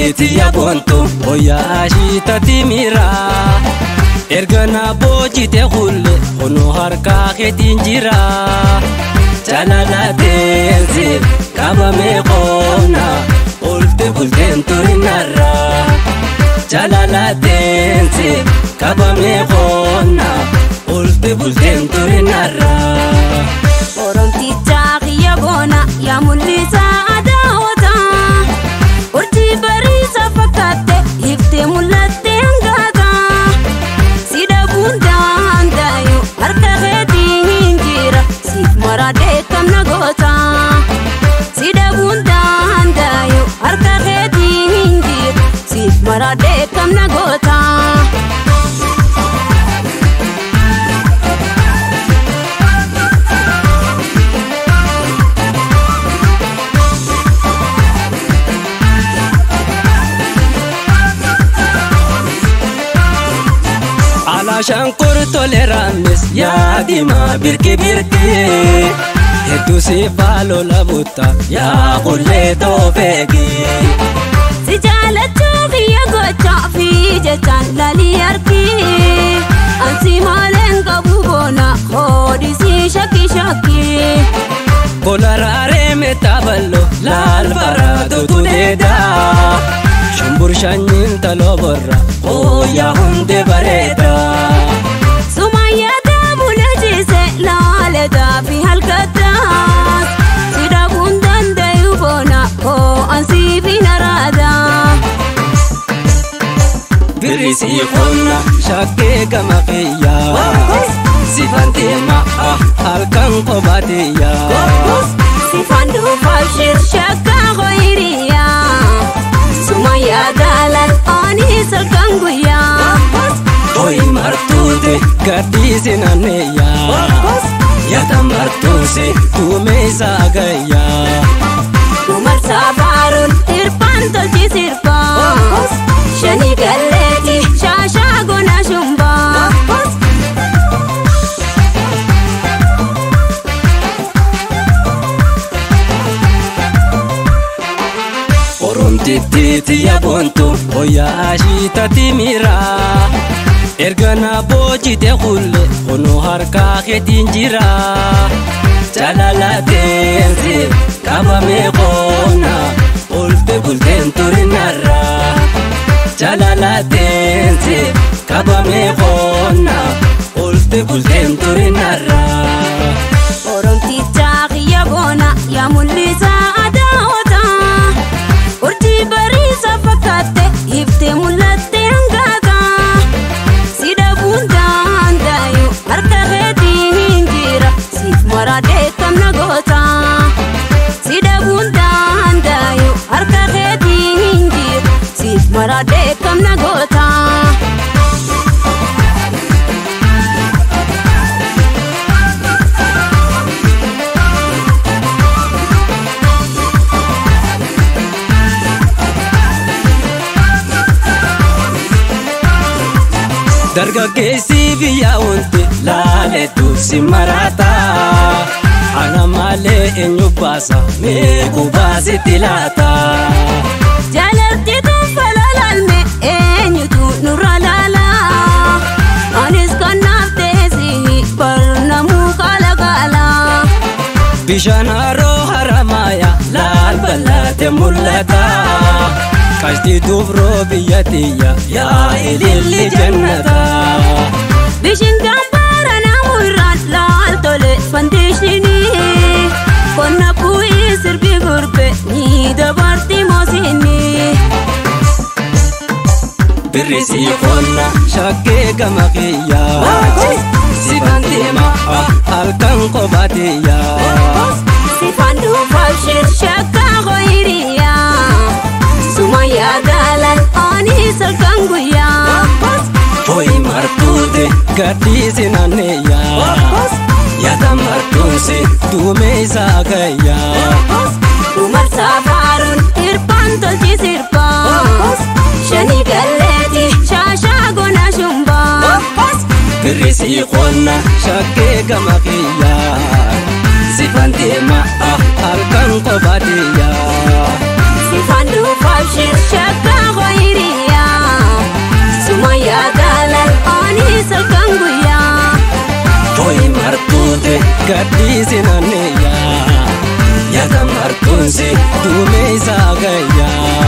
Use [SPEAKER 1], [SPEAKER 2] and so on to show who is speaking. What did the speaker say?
[SPEAKER 1] Oromtittii tiyya boontu wayyaa shiitatti miira. Erga na boojite kulle kunoo harkaa keetiin jira. Jaalala teensi qabamee qoona olte bulteen turinarra. Jaalala teensi qabamee qoona olte bulteen turinarra.
[SPEAKER 2] Oromtichaa kiyya boona yaa mul'isaa adaawwata. Urjii bariisa fakkaatte iftee mul'atte hangaata. Si dhabuun danda'u harka keetiin jira siif maradhee kam na goota. Si dhabuun danda'u harka keetiin jira siif maradhee kam na goota.
[SPEAKER 1] Alaashaan toleraanis yaadima birki birki. Hedduu si faalola butta yaa qullee toofeegi.
[SPEAKER 2] Si jaalachuu kiyya gochaa fi jechaan laalii harki. Ansi maaleen qabu boona hoodisii shakki shakki.
[SPEAKER 1] Kolaraaree meetaa laal faraatu tudeedaa. Shumbur shanyiin taloo borra ooyaa hundee bareeda.
[SPEAKER 2] Sumayyaa bula ciise laaletaa fi halkataas. Si dhabuun danda'u boona koo ansii fi naraada.
[SPEAKER 1] Birrisii qonna shakkee gama kiyyaa. Sifan deema halkan kophaatiyyaa.
[SPEAKER 2] Sifan dhufaaf shakkaa hoyiriyaa. Sumayyaa daalan anis halkan guyyaa.
[SPEAKER 1] Hoyi martuute gadhiisi naanneeyyaa. Yaata martuusi duumessa gayyaa.
[SPEAKER 2] Dumarsaa faaruun hirpaan tolchi sirbaa. Shani galleeti shaashaa gona shumbaa.
[SPEAKER 1] Oromtittii tiyya boontu wayyaa shiitatti miira. Erga na boojite kulle kunoo harkaa keetiin jira. Jaalala teensi qabamee qoona olte bulteen turinarra. Jaalala teensi qabamee qoona olte bulteen turinarra.
[SPEAKER 2] Oromtichaa kiyya boona yaa mul'isaa adaawwata. Urjii bariisa fakkaatte iftee mul'atte hangaata. Si dhabuun danda'u harka keetiin jira siif maradhee kam na goota. Si dhabuun danda'u harka keetiin jira siif maradhee kam na goota.
[SPEAKER 1] Dargaggeessi biyya wanti laaletu si maraata. Ana malee eenyu baasa meeku baasitti laata.
[SPEAKER 2] Jaalalti tuunfala laalme eenyutu nurra laala. Anis kan naaf teessi barnamuu kaala kaala.
[SPEAKER 1] Bishaan haroo haramaaya laal bal'aate mul'ata. Qashti dubroo biyya tiyya yaa ililli jannata.
[SPEAKER 2] Bishin gambaara namu irraan laal tole fandeeshinii. Qonna bu'ii sirbi gurbe ni dabarti moosinii.
[SPEAKER 1] Birrisii qonna shakkee gama kiyyaa. Sifan deema halkan kophaatiyyaa.
[SPEAKER 2] Sifan dhufaaf shakkaa hoyiriyaa. Sumayyaa daalan anis halkan guyyaa.
[SPEAKER 1] Hoyi martuute gadhiisi naanneeyyaa. Yaata martuusi duumessa gayyaa.
[SPEAKER 2] Dumarsaa faaruun hirpaan tolchi sirbaa. Shani galleeti shaashaa gona shumbaa.
[SPEAKER 1] Birrisii qonna shakkee gama kiyyaa. Sifan deema halkan kophaatiyyaa.
[SPEAKER 2] Sifan dhufaaf shakkaa. Halkan guyyaa.
[SPEAKER 1] Toyi martuute gadhiisi naanneeyyaa. Yaada martuunsi duumee isaa gayyaa.